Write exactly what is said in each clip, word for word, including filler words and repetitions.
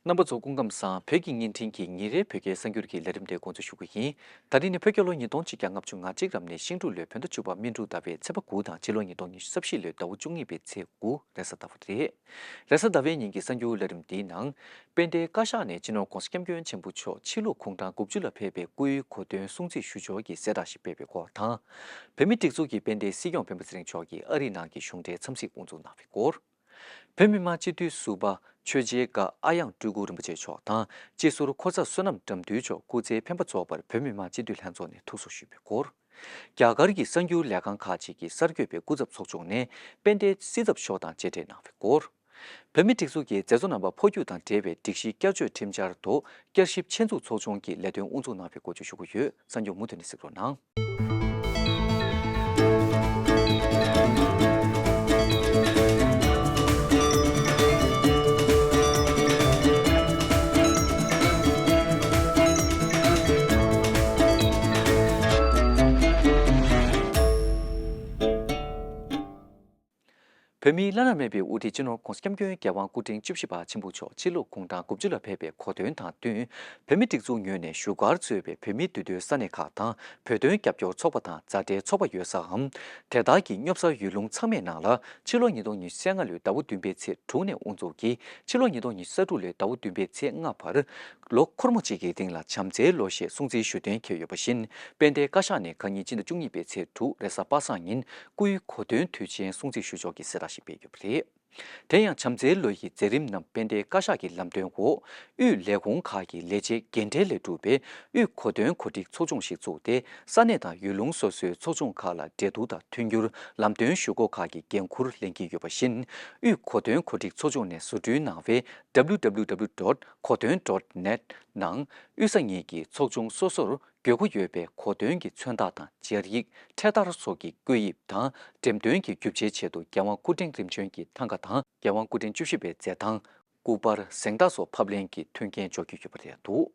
རྣམ་པ་ཚོ་སྐུ་ཁམས་བཟང་། བོད་ཀྱི་བརྙན་འཕྲིན་གྱི་ཉིན་རེའི་བོད་སྐད་གསར་འགྱུར་གྱི་ལས་རིམ་དེ་འགོ་འཛུགས་ཞུ་གི་ཡིན། ད་རིང་ནི་བོད་རྒྱལ་ལོ་ཉིས་སྟོང་ཆིག་བརྒྱ་ལྔ་བཅུ་ང་གཅིག་རབ་གནས་ཤིང་འབྲུག་ལོའི་བོད་ཟླ་བཅུ་པ་སྨིན་དྲུག་ཟླ་བའི་ཚེས་པ་དགུ་དང་ཕྱི་ལོ་ཉིས་སྟོང་ཉི་ཤུ་རྩ་བཞི་ལོའི་ཟླ་བ་བཅུ་གཉིས་པའི་ཚེས་དགུ་རེས་གཟའ་ཟླ་བ་རེད། རེས་གཟའ་ཟླ་བའི་ཉིན་གྱི་གསར་འགྱུར་ལས་རིམ་འདིའི་ནང་། དཔལ་ལྡན་བཀའ་ཤག་ནས་སྤྱི་ནོར་༧གོང་ས་༧སྐྱབས་མགོན་ཆེན་པོ་མཆོག་ཕྱི་ལུགས་གུང་ཐང་དགུ་བཅུ་ལ་ཕེབས་པའི་སྐུའི་གོ་སྟོན་སྲུང་བརྩི་ཞུ་ཕྱོགས་ཀྱི་གསལ་བསྒྲགས་ཤིག་སྤེལ་བའི་སྐོར་དང་། བོད་མིའི་སྒྲིག་འཛུགས་ཀྱི་དཔལ་ལྡན་སྲིད་སྐྱོང་སྤེན་པ་ཚེ་རིང་མཆོག་གིས་ཨ་རིའི་ནང་གི་གཞུང་འབྲེལ་འཚམས་གཟིགས་དབུ་འཛུགས་གནང་བའི་སྐོར། བོད་མི་མང་སྤྱི་འཐུས་ཟུར་པ་ཆོས་རྒྱལ་དགའ་ཨ་ཡང་སྤྲུལ་སྐུ་རིན་པོ་ཆེ་མཆོག་དང་སྤྱི་ཟུར་འཁོར་ཚ་བསོད་ནམས་དགྲ་འདུལ་མཆོག་སྐུ་ཚེའི་འཕེན་པ་རྫོགས་པར་བོད་མི་མང་སྤྱི་འཐུས་ལྷན་ཚོགས་ནས་ཐུགས་གསོ་ཞུས་པའི་སྐོར། རྒྱ་གར་གྱི་གསར་འགྱུར་ལས་ཁང་ཁག་ཅིག་གིས་གསར་འགོད་པའི་སྐུ་ཚབ་ཚོགས་ཆུང་ནས་དཔལ་ལྡན་སྲིད་ཚབ་མཆོག་དང་མཇལ་འཕྲད་གནང་བའི་སྐོར། བོད་མིའི་སྒྲིག་འཛུགས་ཀྱི་མཛད་གཙོ་རྣམ་པ་འཕོ་འགྱུར་དང་འབྲེལ་བའི་སྒྲིག་གཞི་བསྐྱར་བཅོས་ཁྲིམས་འཆར་ཐོག་བསྐྱར་ཞིབ་ཆེད་འཛུགས་ཚོགས་ཆུང་གི་ལས་དོན་དབུ་འཛུགས་གནང་བའི་སྐོར་བཅས་ཞུ་གི་ཡོད། གསར་འགྱུར་མུ་མཐུད་ནས་གཟིགས་རོགས་གནང་། བོད་མིའི་བླ་ན་མེད་པའི་དབུ་ཁྲིད་སྤྱི་ནོར་༧གོང་ས་༧སྐྱབས་མགོན་རྒྱལ་དབང་སྐུ་ཕྲེང་བཅུ་བཞི་པ་ཆེན་པོ་མཆོག་ཕྱི་ལུགས་གུང་ཐང་དགུ་བཅུ་ལ་ཕེབས་པའི་གོ་སྟོན་དང་བསྟུན། བོད་མིའི་སྒྲིག་འཛུགས་ངོས་ནས་བཞུགས་སྒར་གཙོས་པའི་བོད་མིའི་འདུས་སྡོད་ས་གནས་ཁག་དང་བོད་དོན་རྒྱབ་སྐྱོར་ཚོགས་པ་དང་མཛའ་འབྲེལ་ཚོགས་པ་ཡོད་སའམ། དེ་དག་གི་སྙོབ་ས་ཡུལ་ལུང་ཚང་མའི་ནང་ལ་ཕྱི་ལོ་ཉིས་སྟོང་ཉི་ཤུ་རྩ་ལྔ་ལོའི་ཟླ་བ་བདུན་པའི་ཚེས་དྲུག་ནས་དབུ་འཛུགས་ཀྱིས་ཕྱི་ལོ་ཉིས་སྟོང་ཉི་ཤུ་རྩ་དྲུག་ལོའི་ཟླ་བ་བདུན་པའི་ཚེས་ལྔ་བར། ལོ་འཁོར་མོ་གཅིག་གི་རིང་ལ་བྱམས་བརྩེའི་ལོ་ཞེས་སྲུང་བརྩི་ཞུ་གཏན་འཁེལ་ཡོད་པ་བཞིན། དཔལ་ལྡན་བཀའ་ཤག་ནས་ཁ་ཉིན་སྤྱི་ཟླ་བཅུ་གཉིས་པའི་ཚེས་དྲུག་རེས་གཟའ་པ་སངས་ཉིན་སྐུའི་གོ་སྟོན་དུས་ཆེན་སྲུང་བརྩི་ཞུ་ཕྱོགས་ཀྱི་གསལ་བསྒྲགས་ཤིག་སྤེལ་ཡོད་པ་རེད། དེ་ཡང་བྱམས་བརྩེའི་ལོ་ཡི་མཛད་རིམ་རྣམས་དཔལ་ལྡན་བཀའ་ཤག་གི་ལམ་སྟོན་འོག་དབུས་ལས་ཁུངས་ཁག་གི་ལས་བྱེད་རྒན་གྲས་ལས་གྲུབ་པའི་དབུས་གོ་སྟོན་གོ་སྒྲིག་ཚོགས་ཆུང་ཞིག་བཙུགས་ཏེ། ས་གནས་དང་ཡུལ་ལུང་སོ་སོའི་ཚོགས་ཆུང་ཁག་ལ་འབྲེལ་གཏུག་དང་མཐུན་འགྱུར་ལམ་སྟོན་ཞུ་སྒོ་ཁག་གི་འགན་འཁུར་ལེན་གྱི་ཡོད་པ་བཞིན། དབུས་གོ་སྟོན་གོ་སྒྲིག་ཚོགས་ཆུང་ནས་བཟོ་སྐྲུན་གནང་བའི་www dot koton dot net ནང་དབུས་ས་གཉིས་ཀྱི་ཚོགས་ཆུང་སོ་སོར་དགོས་མཁོ་ཡོད་པའི་གོ་སྟོན་གྱི་མཚོན་རྟགས་དང་སྦྱར་ཡིག་འཕྲེད་དར་སོགས་ཀྱི་བཀོད་དབྱིབས་དང་འགྲེམས་སྟོན་གྱི་རྒྱུ་ཆའི་ཆེད་དུ་རྒྱལ་དབང་སྐུ་ཕྲེང་རིམ་བྱོན་གྱི་ཐང་ག་དང་རྒྱལ་དབང་སྐུ་ཕྲེང་བཅུ་བཞི་པའི་མཛད་ཐང་། སྐུ་པར་གཟེངས་རྟགས་སོགས་ཕབ་ལེན་གྱི་མཐུན་རྐྱེན་སྦྱོར་རྒྱུ་ཡོད་པ་རེད་འདུག་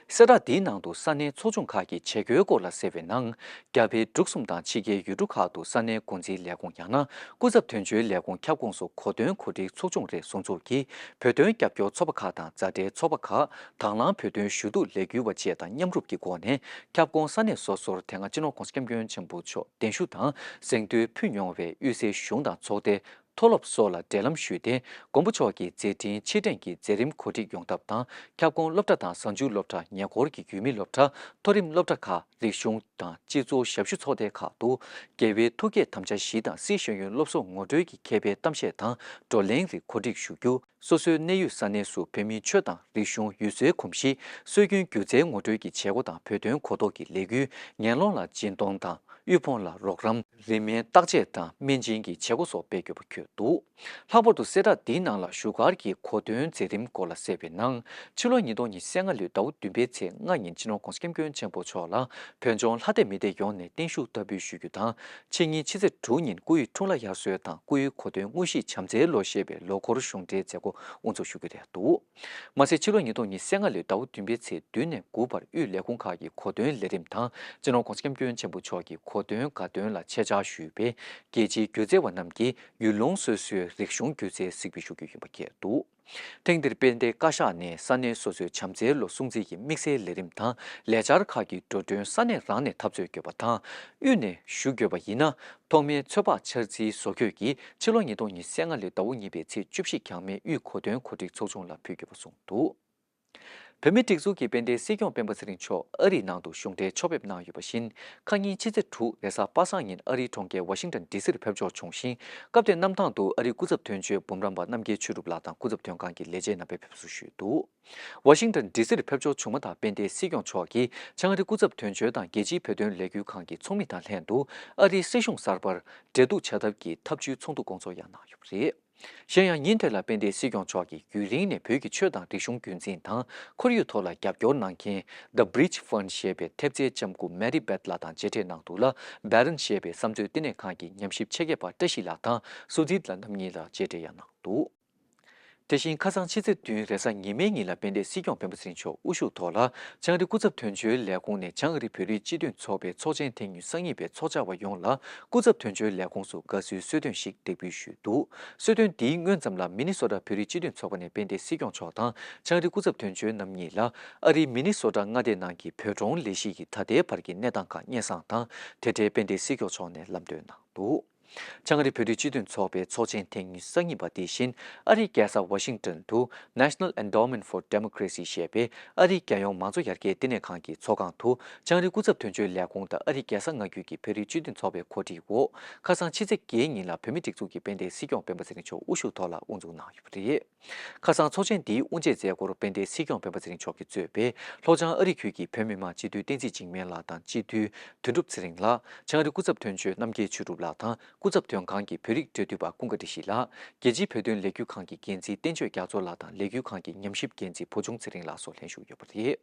གསལ་བསྒྲགས་འདིའི་ནང་དུ་ས་གནས་ཚོགས་ཆུང་ཁག་གི་བྱེད་སྒོའི་སྐོར་ལ་གསལ་བའི་ནང་། རྒྱ་བལ་འབྲུག་གསུམ་དང་ཕྱི་རྒྱལ་ཡུལ་གྲུ་ཁག་ཏུ་ས་གནས་འགོ་འཛིན་ལས་ཁུངས་ཡང་ན་སྐུ་ཚབ་དོན་གཅོད་ལས་ཁུངས་ཁྱབ་ཁོངས་སུ་གོ་སྟོན་གོ་སྒྲིག་ཚོགས་ཆུང་རེ་ཟུང་འཛུགས་ཀྱིས་བོད་དོན་རྒྱབ་སྐྱོར་ཚོགས་པ་ཁག་དང་མཛའ་འབྲེལ་ཚོགས་པ་ཁག་དང་བླངས་བོད་དོན་ཞུ་གཏུག་ལས་འགུལ་བ་བཅས་དང་མཉམ་རུབ་ཀྱི་སྒོ་ནས་ཁྱབ་ཁོངས་ས་གནས་སོ་སོར་དེ་སྔ་སྤྱི་ནོར་༧གོང་ས་༧སྐྱབས་མགོན་ཆེན་པོ་མཆོག་གདན་ཞུ་དང་གཟེངས་བསྟོད་ཕུལ་མྱོང་བའི་དབུས་སའི་གཞུང་དང་ཚོགས་སྡེ། མཐོ་སློབ་སོགས་ལ་འབྲེལ་ལམ་ཞུས་ཏེ། མགོན་པོ་མཆོག་གི་མཛད་འཕྲིན་ཕྱིར་དྲན་གྱི་མཛད་རིམ་གོ་སྒྲིག་ཡོང་ཐབས་དང་། ཁྱབ་ཁོངས་སློབ་གྲྭ་དང་གཟའ་མཇུག་སློབ་གྲྭ། ཉེ་འཁོར་གྱི་ཡུལ་མི་སློབ་གྲྭ། མཐོ་རིམ་སློབ་གྲྭ་ཁག་རིག་གཞུང་དང་སྤྱི་ཚོགས་ཞབས་ཞུ་ཚོགས་སྡེ་ཁག་ཏུ། རྒྱལ་བའི་ཐུགས་བསྐྱེད་དམ་བཅའ་བཞི་དང་སྲིད་ཤེས་ཡོན་སློབ་གསོ་ངོ་སྤྲོད་ཀྱི་མཁས་པའི་གཏམ་བཤད་དང་བགྲོ་གླེང་རིགས་གོ་སྒྲིག་ཞུ་རྒྱུ། སོ་སོའི་གནས་ཡུལ་ས་གནས་སུ་བོད་མིའི་ཆོས་དང་རིག་གཞུང་། ཡུལ་སྲོལ་གོམས་གཤིས། སྲོལ་རྒྱུན་སྒྱུ་རྩལ་ངོ་སྤྲོད་ཀྱི་བྱེད་སྒོ་དང་བོད་དོན་གོ་རྟོགས་ཀྱི་ལས་འགུལ། ངན་སློང་ལ་སྦྱིན་གཏོང་དང་དབུལ་ཕོངས་ལ་རོགས་རམ། རིན་མེད་བརྟག་དཔྱད་དང་སྨན་སྦྱིན་གྱི་བྱེད་སྒོ་སོགས་སྤེལ་དགོས་པ་འཁོད་འདུག་ལྷག་པར་དུ་གསལ་བསྒྲགས་འདིའི་ནང་ལ་བཞུགས་སྒར་གྱི་གོ་སྟོན་མཛད་རིམ་སྐོར་ལ་གསལ་བའི་ནང་། ཕྱི་ལོ་ཉིས་སྟོང་ཉི་ཤུ་རྩ་ལྔ་ལོའི་ཟླ་བ་བདུན་པའི་ཚེས་ལྔ་ཉིན་སྤྱི་ནོར་༧གོང་ས་༧སྐྱབས་མགོན་ཆེན་པོ་མཆོག་ལ་བོད་ལྗོངས་ལྷ་སྡེ་མི་སྡེ་ཡོངས་ནས་བརྟན་བཞུགས་བསྟར་འབུལ་ཞུ་རྒྱུ་དང་། ཕྱི་ཉིན་ཕྱི་ཚེས་དྲུག་ཉིན་སྐུ་ཡི་འཁྲུངས་ལྷ་དབྱར་གསོལ་དང་སྐུའི་གོ་སྟོན་དངོས་གཞིའི་བྱམས་བརྩེའི་ལོ་ཞེས་པའི་ལོ་འཁོར་གཞུང་འབྲེལ་མཛད་སྒོ་དབུ་འཛུགས་ཞུ་རྒྱུ་རེད་འདུག་མ་ཟད། ཕྱི་ལོ་ཉིས་སྟོང་ཉི་ཤུ་རྩ་ལྔ་ལོའི་ཟླ་བ་བདུན་པའི་ཚེས་བདུན་ནས་དགུ་བར་དབུས་ལས་ཁུངས་ཁག་གི་གོ་སྟོན་ལས་རིམ་དང་། སྤྱི་ནོར་༧གོང་ས་༧སྐྱབས་མགོན་ཆེན་པོ་མཆོག་གི་གོ་སྟོན་དགའ་སྟོན་ལ་ཆེད་བཅར་ཞུས་པའི་རྒྱལ་སྤྱིའི་སྒྱུ་རྩལ་བ་རྣམས་ཀྱིས་ཡུལ་ལུང་སོ་སོའི་རིག་གཞུང་སྒྱུ་རྩལ་གཟིགས་འབུལ་ཞུ་རྒྱུ་ཡིན་པ་འཁོད་འདུག་ཐེངས་འདིར་དཔལ་ལྡན་བཀའ་ཤག་ནས་ས་གནས་སོ་སོའི་བྱམས་བརྩེའི་ལོ་སྲུང་བརྩི་ཡི་དམིགས་བསལ་ལས་རིམ་དང་ལས་འཆར་ཁག་གི་འགྲོ་གྲོན་ས་གནས་རང་ནས་འཐབ་རྩོད་དགོས་པ་དང་། དབུས་ནས་ཞུ་དགོས་པ་ཡིན་ན། ཐོག་མའི་ཚོད་དཔག་འཆར་རྩིས་བཟོ་བཀོད་ཀྱིས་ཕྱི་ལོ་ཉིས་སྟོང་ཉི་ཤུ་རྩ་ལྔ་ལོའི་ཟླ་བ་གཉིས་པའི་ཚེས་བཅུ་བཞི་འགྱངས་མེད་དབུས་གོ་སྟོན་གོ་སྒྲིག་ཚོགས་ཆུང་ལ་ཕུལ་དགོས་པ་གསུངས་འདུག་བོད་མིའི་སྒྲིག་འཛུགས་ཀྱི་དཔལ་ལྡན་སྲིད་སྐྱོང་སྤེན་པ་ཚེ་རིང་མཆོག་ཨ་རིའི་ནང་དུ་གཞུང་འབྲེལ་ཕྱོགས་ཕེབས་གནང་ཡོད་པ་བཞིན། ཁ་ཉིན་ཕྱི་ཚེས་དྲུག་རེས་གཟའ་པ་སངས་ཉིན་ཨ་རིའི་གྲོང་ཁྱེར་ཝ་ཤིང་ཏན་ཌི་སིར་ཕེབས་འབྱོར་བྱུང་ཞིང་། སྐབས་དེའི་གནམ་ཐང་དུ་ཨ་རིའི་སྐུ་ཚབ་དོན་གཅོད་འབུམ་རམས་པ་རྣམ་རྒྱལ་ཆོས་གྲུབ་ལགས་དང་སྐུ་ཚབ་དོན་ཁང་གི་ལས་བྱེད་རྣམ་པས་ཕེབས་བསུ་ཞུས་འདུག་ཝ་ཤིང་ཏན་ཌི་སིར་ཕེབས་འབྱོར་བྱུང་མ་ཐག་དཔལ་ལྡན་སྲིད་སྐྱོང་མཆོག་གིས་བྱང་ཨ་རིའི་སྐུ་ཚབ་དོན་གཅོད་དང་རྒྱལ་སྤྱིའི་བོད་དོན་ལས་འགུལ་ཁང་གི་ཚོགས་མི་དང་ལྷན་དུ་ཨ་རིའི་སྲིད་གཞུང་གསར་པར་འབྲེལ་གཏུག་བྱ་ཐབས་ཀྱི་ཐབས་ཇུས་ཚོགས་འདུ་སྐོང་ཚོགས་ཡང་གནང་ཡོད་པ་རེད། གཞན་ཡང་ཉིན་དེ་ལ་དཔལ་ལྡན་སྲིད་སྐྱོང་མཆོག་གིས་ཡུན་རིང་ནས་བོད་ཀྱི་ཆོས་དང་རིག་གཞུང་རྒྱུན་འཛིན་དང་ཁོར་ཡུག་ཐོག་ལ་རྒྱབ་སྐྱོར་གནང་མཁན་The Bridge Fund ཞེས་པའི་ཐེབས་རྩའི་ལྕམ་སྐུ་Mary Beth ལགས་དང་མཇལ་འཕྲད་གནང་འདུག་ལ། Barron's ཞེས་པའི་བསམ་མཛོད་བསྟི་གནས་ཁང་གི་ཉམས་ཞིབ་ཆེད་མཁས་པ་བཀྲ་ཤིས་ལགས་དང་སུ་ཛིད་ལགས་རྣམ་གཉིས་ལ་མཇལ་འཕྲད་ཡང་གནང་འདུག་དེ་བཞིན་ཁ་སང་ཕྱི་ཚེས་བདུན་རེས་གཟའ་ཉི་མའི་ཉིན་ལ་དཔལ་ལྡན་སྲིད་སྐྱོང་སྤེན་པ་ཚེ་རིང་མཆོག་དབུ་བཞུགས་ཐོག་ལ་བྱང་རི་སྐུ་ཚབ་དོན་གཅོད་ལས་ཁུངས་ནས་བྱང་རི་བོད་རིགས་སྤྱི་མཐུན་ཚོགས་པའི་ཚོགས་ཆེན་ཐེངས་ཉི་ཤུ་རྩ་གཉིས་པའི་ཚོགས་བཅར་བ་ཡོངས་ལ་སྐུ་ཚབ་དོན་གཅོད་ལས་ཁུངས་སུ་དགའ་བསུའི་གསོལ་སྟོན་ཞིག་འདེགས་འབུལ་ཞུས་འདུག། གསོལ་སྟོན་འདིའི་སྔོན་ཙམ་ལ་མི་ནི་སོ་ཊ་བོད་རིགས་སྤྱི་མཐུན་ཚོགས་པ་ནས་དཔལ་ལྡན་སྲིད་སྐྱོང་མཆོག་དང་བྱང་རི་སྐུ་ཚབ་དོན་གཅོད་རྣམ་གཉིས་ལ་ཨ་རིའི་མི་ནི་སོ་ཊ་མངའ་སྡེ་ནང་གི་བོད་གྲོང་ལས་གཞི་ཡི་ད་ལྟའི་བར་གྱི་གནས་སྟངས་ཁག་སྙན་སེང་དང་དེ་འབྲེལ་དཔལ་ལྡན་སྲིད་སྐྱོང་མཆོག་ནས་ལམ་སྟོན་གནང་འདུག། བྱང་ཨ་རི་བོད་རིགས་སྤྱི་མཐུན་ཚོགས་པའི་ཚོགས་ཆེན་ཐེངས་ཉི་ཤུ་རྩ་གཉིས་པ་འདི་བཞིན་ཨ་རིའི་རྒྱལ་ས་ཝ་ཤིང་ཊོན་དུ་National Endowment for Democracy ཞེས་པའི་ཨ་རིའི་རྒྱལ་ཡོངས་མང་གཙོ་ཡར་རྒྱས་བསྟི་གནས་ཁང་གི་ཚོགས་ཁང་དུ་བྱང་ཨ་རིའི་སྐུ་ཚབ་དོན་གཅོད་ལས་ཁུངས་དང་ཨ་རིའི་རྒྱལ་ས་མངའ་ཁུལ་གྱི་བོད་རིགས་སྤྱི་མཐུན་ཚོགས་པའི་གོ་སྒྲིག་འོག་ཁ་སང་ཕྱི་ཚེས་བརྒྱད་ཉིན་ལ་བོད་མིའི་སྒྲིག་འཛུགས་ཀྱི་དཔལ་ལྡན་སྲིད་སྐྱོང་སྤེན་པ་ཚེ་རིང་མཆོག་དབུ་བཞུགས་ཐོག་ལ་དབུ་འཛུགས་གནང་ཡོད་པ་རེད། ཁ་སང་ཚོགས་ཆེན་འདིའི་དབུ་འབྱེད་མཛད་སྒོར་དཔལ་ལྡན་སྲིད་སྐྱོང་སྤེན་པ་ཚེ་རིང་མཆོག་གིས་གཙོས་པའི་ལྷོ་བྱང་ཨ་རི་ཁུལ་གྱི་བོད་མི་མང་སྤྱི་འཐུས་བསྟན་འཛིན་འཇིགས་མེད་ལགས་དང་སྤྱི་འཐུས་དོན་གྲུབ་ཚེ་རིང་ལགས། བྱང་ཨ་རི་སྐུ་ཚབ་དོན་གཅོད་རྣམ་རྒྱལ་ཆོས་གྲུབ་ལགས་དང་སྐུ་ཚབ་དོན་ཁང་གི་བོད་རིགས་འབྲེལ་མཐུད་པ་ཀུན་དགའ་བཀྲ་ཤིས་ལགས། རྒྱལ་སྤྱིའི་བོད་དོན་ལས་འགུལ་ཁང་གི་འགན་འཛིན་བསྟན་ཆོས་རྒྱ་མཚོ་ལགས་དང་ལས་འགུལ་ཁང་གི་ཉམས་ཞིབ་འགན་འཛིན་བུ་ཆུང་ཚེ་རིང་ལགས་སོགས་ལྷན་ཞུགས་ཡོད་པ་རེད།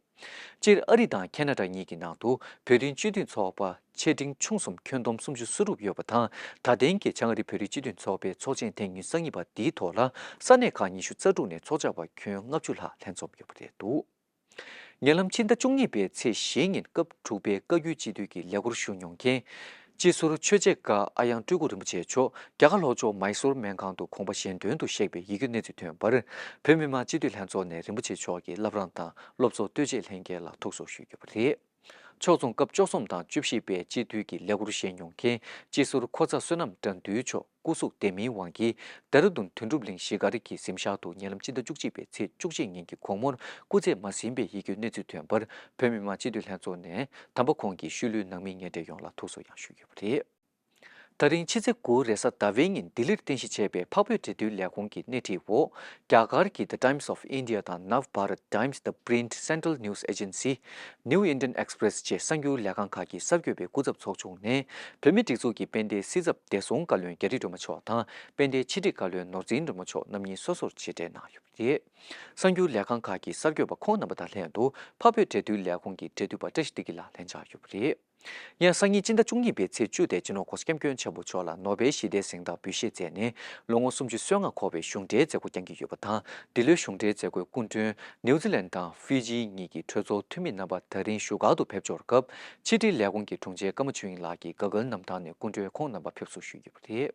སྤྱིར་ཨ་རི་དང་ཁེ་ན་ཌ་གཉིས་ཀྱི་ནང་དུ་བོད་དོན་སྤྱི་འཐུས་ཚོགས་པ་ཆེ་འབྲིང་ཆུང་གསུམ་ཁྱོན་བསྡོམས་སུམ་ཅུ་སོ་དྲུག་ཡོད་པ་དང་། ད་ཐེངས་ཀྱི་བྱང་ཨ་རི་བོད་རིགས་སྤྱི་མཐུན་ཚོགས་པའི་ཚོགས་ཆེན་ཐེངས་ཉི་ཤུ་རྩ་གཉིས་པ་འདིའི་ཐོག་ལ་ས་གནས་ཁག་ཉི་ཤུ་རྩ་དྲུག་ནས་ཚོགས་བཅར་བ་ཁྱོན་ལྔ་བཅུ་ལྷག་ལྷན་འཛོམས་ཡོད་པ་རེད་འདུག། ཉེ་ལམ་ཕྱི་ཟླ་བཅུ་གཉིས་པའི་ཚེས་བཞི་ཉིན་སྐབས་དྲུག་པའི་བཀའ་བརྒྱུད་སྤྱི་འཐུས་ཀྱི་ལས་འཁུར་ཞུ་མྱོང་མཁན། སྤྱི་ཟུར་ཆོས་རྗེ་ཀ་ཨ་ཡང་སྤྲུལ་སྐུ་རིན་པོ་ཆེ་མཆོག་རྒྱ་གར་ལྷོ་ཕྱོགས་མཱི་སུར་སྨན་ཁང་དུ་དགོངས་པ་གཞན་དོན་དུ་གཤེགས་པའི་ཡི་གེ་གནས་ཚུལ་ཐོན་པར། བོད་མི་མང་སྤྱི་འཐུས་ལྷན་ཚོགས་ནས་རིན་པོ་ཆེ་མཆོག་གི་བླ་བྲང་དང་སློབ་གཙོ་ལྟོས་བཅས་ལྷན་རྒྱས་ལ་ཐུགས་གསོ་ཞུས་ཡོད་པ་རེད། ཕྱོགས་མཚུངས་སྐབས་བཅུ་གསུམ་དང་བཅུ་བཞི་པའི་སྤྱི་འཐུས་ཀྱི་ལས་འཁུར་བཞེས་མྱོང་མཁན་སྤྱི་ཟུར་ཁོ་ཚ་བསོད་ནམས་དགྲ་འདུལ་མཆོག་སྐུ་གཟུགས་བདེ་མིན་དབང་གིས་རྡ་ར་ལྡུན་དོན་གྲུབ་གླིང་གཞིས་སྒར་གྱི་གཟིམ་ཤག་ཏུ་ཉེ་ལམ་སྤྱི་ཟླ་བཅུ་གཅིག་པའི་ཚེས་བཅུ་གཅིག་ཉིན་གྱི་དགོང་མོར་སྐུ་ཚེ་མ་ཟིན་པའི་ཡི་གེ་གནས་ཚུལ་ཐོན་པར། བོད་མི་མང་སྤྱི་འཐུས་ལྷན་ཚོགས་ནས་དམ་པ་ཁོང་གི་ཤུལ་ལུས་ནང་མི་ཉེ་འབྲེལ་ཡོངས་ལ་ཐུགས་གསོ་ཡང་ཞུས་ཡོད་པ་རེད། ད་རིང་ཕྱི་ཚེས་དགུ་རེས་གཟའ་ཟླ་བའི་ཉིན་ལྡི་ལིར་རྟེན་གཞི་བྱས་པའི་འཕགས་བོད་འབྲེལ་མཐུད་ལས་ཁུངས་ཀྱི་སྣེ་ཁྲིད་འོག་རྒྱ་གར་གྱི་The Times of India དང་Nav Bharat Times The Print Central News Agency New Indian Express བཅས་གསར་འགྱུར་ལས་ཁང་ཁག་གི་གསར་འགོད་པའི་སྐུ་ཚབ་ཚོགས་ཆུང་ནས་བོད་མིའི་སྒྲིག་འཛུགས་ཀྱི་དཔལ་ལྡན་སྲིད་ཚབ་བདེ་སྲུང་བཀའ་བློན་རྒྱ་རི་སྒྲོལ་མ་མཆོག་དང་དཔལ་ལྡན་ཕྱི་དྲིལ་བཀའ་བློན་ནོར་འཛིན་སྒྲོལ་མ་མཆོག་རྣམ་གཉིས་སོ་སོར་མཇལ་འཕྲད་གནང་ཡོད་པ་རེད། གསར་འགྱུར་ལས་ཁང་ཁག་གི་གསར་འགོད་པ་ཁོང་རྣམ་པ་དང་ལྷན་དུ་འཕགས་བོད་འབྲེལ་མཐུད་ལས་ཁུངས་ཀྱི་འབྲེལ་མཐུད་པ་བཀྲ་ཤིས་བདེ་སྐྱིད་ལགས་ལྷན་བཅར་ཡོད་པ་རེད། ཡང་སང་ཉིན་སྤྱི་ཟླ་བཅུ་གཉིས་པའི་ཚེས་བཅུ་སྟེ་སྤྱི་ནོར་༸གོང་ས་༸སྐྱབས་མགོན་ཆེན་པོ་མཆོག་ལ་ནོ་བེལ་ཞི་བདེའི་གཟེངས་རྟགས་འབུལ་བཞེས་མཛད་ནས་ལོ་ངོ་སུམ་ཅུ་སོ་ལྔ་འཁོར་བའི་གཞུང་འབྲེལ་མཛད་སྒོ་བསྐྱངས་ཀྱི་ཡོད་པ་དང་། འདི་ལོའི་གཞུང་འབྲེལ་མཛད་སྒོའི་སྐུ་མགྲོན་ནིའུ་ཛི་ལན་དང་ཧྥི་ཇི་གཉིས་ཀྱི་གྲོས་ཚོགས་འཐུས་མི་རྣམ་པ་ད་རིང་བཞུགས་སྒར་དུ་ཕེབས་འབྱོར་སྐབས་ཕྱི་དྲིལ་ལས་ཁུངས་ཀྱི་དྲུང་ཆེ་ཀརྨ་ཆོས་དབྱིངས་ལགས་ཀྱིས་དགའ་དགའ་གནམ་ཐང་ནས་སྐུ་མགྲོན་ཁོང་རྣམ་པ་ཕེབས་བསུ་ཞུས་ཡོད་པ་རེད།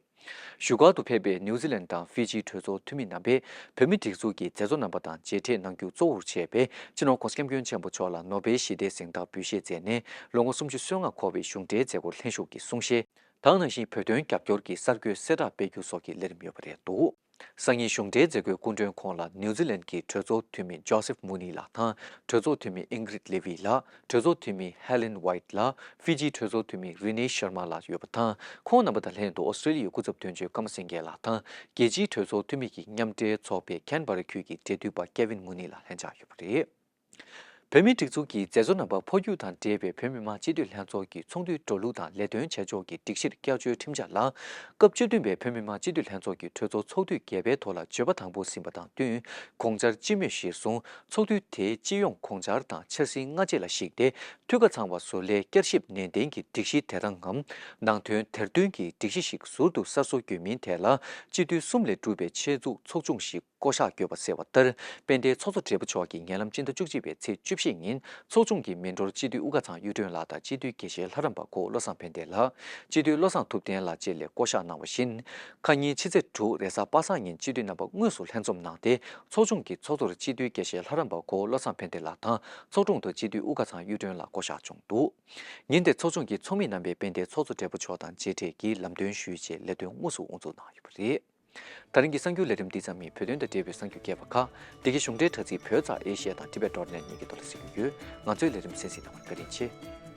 བཞུགས་སྒར་དུ་ཕེབས་པའི་ནིའུ་ཛི་ལན་དང་ཧྥི་ཇིའི་གྲོས་ཚོགས་འཐུས་མི་རྣམ་པས་བོད་མིའི་སྒྲིག་འཛུགས་ཀྱི་མཛད་གཙོ་རྣམ་པ་དང་མཇལ་འཕྲད་གནང་རྒྱུ་གཙོ་བོར་བྱས་པའི་སྤྱི་ནོར་༸གོང་ས་༸སྐྱབས་མགོན་ཆེན་པོ་མཆོག་ལ་ནོ་བེལ་ཞི་བདེའི་གཟེངས་རྟགས་འབུལ་བཞེས་མཛད་ནས་ལོ་ངོ་སུམ་ཅུ་སོ་ལྔ་འཁོར་བའི་གཞུང་འབྲེལ་མཛད་སྒོར་ལྷན་ཞུགས་ཀྱིས་གསུང་བཤད་དང་། ནང་བཞིན་བོད་དོན་རྒྱབ་སྐྱོར་གྱི་གསར་འགོད་གསལ་བསྒྲགས་སྤེལ་རྒྱུ་སོགས་ཀྱི་ལས་རིམ་ཡོད་པ་རེད་འདུག། སང་ཉིན་གཞུང་འབྲེལ་མཛད་སྒོའི་སྐུ་མགྲོན་ཁོང་ལ་ནིའུ་ཛི་ལན་གྱི་གྲོས་ཚོགས་འཐུས་མི་ཇོ་སེབ་མུ་ནི་ལགས་དང་གྲོས་ཚོགས་འཐུས་མི་ཨིང་གྲིད་ལེ་ཝི་ལགས། གྲོས་ཚོགས་འཐུས་མི་ཧེ་ལིན་ཝའིཊ་ལགས། ཧྥི་ཇིའི་གྲོས་ཚོགས་འཐུས་མི་རི་ནེ་ཤར་མ་ལགས་ཡོད་པ་དང་། ཁོང་རྣམ་པ་དང་ལྷན་དུ་ཨོ་སི་ཀྲེ་ལི་ཡའི་སྐུ་ཚབ་དོན་གཅོད་ཀརྨ་སེང་གེ་ལགས་དང་རྒྱལ་སྤྱིའི་གྲོས་ཚོགས་འཐུས་མི་གི་མཉམ་འབྲེལ་ཚོགས་པའི་ཁེན་བྷ་ར་ཁུལ་གྱི་འབྲེལ་མཐུད་པ་ཀེ་ཝིན་མུ་ནི་ལགས་ལྷན་བཅར་ཡོད་པ་རེད། བོད་མིའི་སྒྲིག་འཛུགས་ཀྱི་མཛད་གཙོ་རྣམ་པ་འཕོ་འགྱུར་དང་འབྲེལ་བའི་བོད་མི་མང་སྤྱི་འཐུས་ལྷན་ཚོགས་ཀྱི་ཚོགས་འདུའི་འགྲོ་ལུགས་དང་ལས་དོན་བྱ་ཕྱོགས་ཀྱི་སྒྲིག་གཞིར་བསྐྱར་བཅོས་ཁྲིམས་འཆར་ལ། སྐབས་བཅུ་བདུན་པའི་བོད་མི་མང་སྤྱི་འཐུས་ལྷན་ཚོགས་ཀྱི་གྲོས་ཚོགས་ཚོགས་དུས་བརྒྱད་པའི་ཐོག་ལ་བརྗོད་པ་དང་པོ་ཟིན་པ་དང་བསྟུན། དགོངས་འཆར་སྤྱི་མོས་གཞིར་བཟུང་ཚོགས་དུས་དེའི་སྤྱི་ཡོངས་དགོངས་འཆར་དང་འཆར་ཟིན་སྔ་རྗེས་ལ་གཞིགས་ཏེ། འཐུས་ཀ་ཚང་བ་བཟོ་སླད་བསྐྱར་ཞིབ་ནན་ཏན་གྱིས་སྒྲིག་གཞི་དེ་དང་ངམ། ནང་དོན་དེར་བསྟུན་གྱིས་སྒྲིག་གཞི་ཞིག་ཟུར་དུ་གསར་བཟོ་བརྒྱུད་མིན་ཐད་ལ། སྤྱི་འཐུས་གསུམ་ལས་གྲུབ་པའི་ཆེད་འཛུགས་ཚོགས་ཆུང་ཞིག་བསྐོ་གཞག་བརྒྱབ་པ་གསལ་བ་ལྟར། དཔལ་ལྡན་ཚོགས་གཙོ་སྦྲེལ་པོ་མཆོག་གིས་ཉེ་ལམ་སྤྱི་ཟླ་བཅུ་གཅིག་པའི་ཚེས་བཅུ་བཞི་ཉིན་ཚོགས་ཆུང་གི་མི་འགྲོར་སྤྱི་འཐུས་དབུ་དཀར་ཚང་གཡུ་སྒྲོན་ལགས་དང་སྤྱི་འཐུས་དགེ་བཤེས་ལྷ་རམས་པ་གོ་བློ་བཟང་ཕན་བདེ་ལགས། སྤྱི་འཐུས་བློ་བཟང་ཐུབ་བསྟན་ལགས་བཅས་ལས་བསྐོ་གཞག་གནང་བ་བཞིན། ཁ་ཉིན་ཕྱི་ཚེས་དྲུག་རེས་གཟའ་པ་སངས་ཉིན་སྤྱི་འཐུས་རྣམ་པ་དངོས་སུ་ལྷན་འཛོམས་གནང་སྟེ། ཚོགས་ཆུང་གི་ཚོགས་གཙོར་སྤྱི་འཐུས་དགེ་བཤེས་ལྷ་རམས་པ་གོ་བློ་བཟང་ཕན་བདེ་ལགས་དང་ཚོགས་དྲུང་དུ་སྤྱི་འཐུས་དབུ་དཀར་ཚང་གཡུ་སྒྲོན་ལགས་བསྐོ་གཞག་བྱུང་འདུག། ཉིན་དེར་ཚོགས་ཆུང་གི་ཚོགས་མི་རྣམ་པས་དཔལ་ལྡན་ཚོགས་གཙོ་སྦྲེལ་པོ་མཆོག་དང་མཇལ་འཕྲད་ཀྱིས་ལམ་སྟོན་ཞུས་རྗེས་ལས་དོན་དངོས་སུ་དབུ་འཛུགས་གནང་ཡོད་པ་རེད། ད་རིང་གི་གསར་འགྱུར་ལས་རིམ་འདི་ཙམ་ཡིན། བོད་དོན་དང་འབྲེལ་བའི་གསར་འགྱུར་རྒྱས་པ་ཁག་འདི་གའི་གཞུང་འབྲེལ་དྲ་ཚིགས་བོད་ཙ་ཨེ་ཤི་ཡ་དང་ཊི་བེཊ་ཌོཊ་ནེཊ་གཉིས་ཀྱི་ཐོག་ལ་གཟིགས་རྒྱུ་ཡོད། ང་ཚོའི་ལས་རིམ་གསན་གཟིགས་གནང་བར་བཀའ་དྲིན་ཆེ།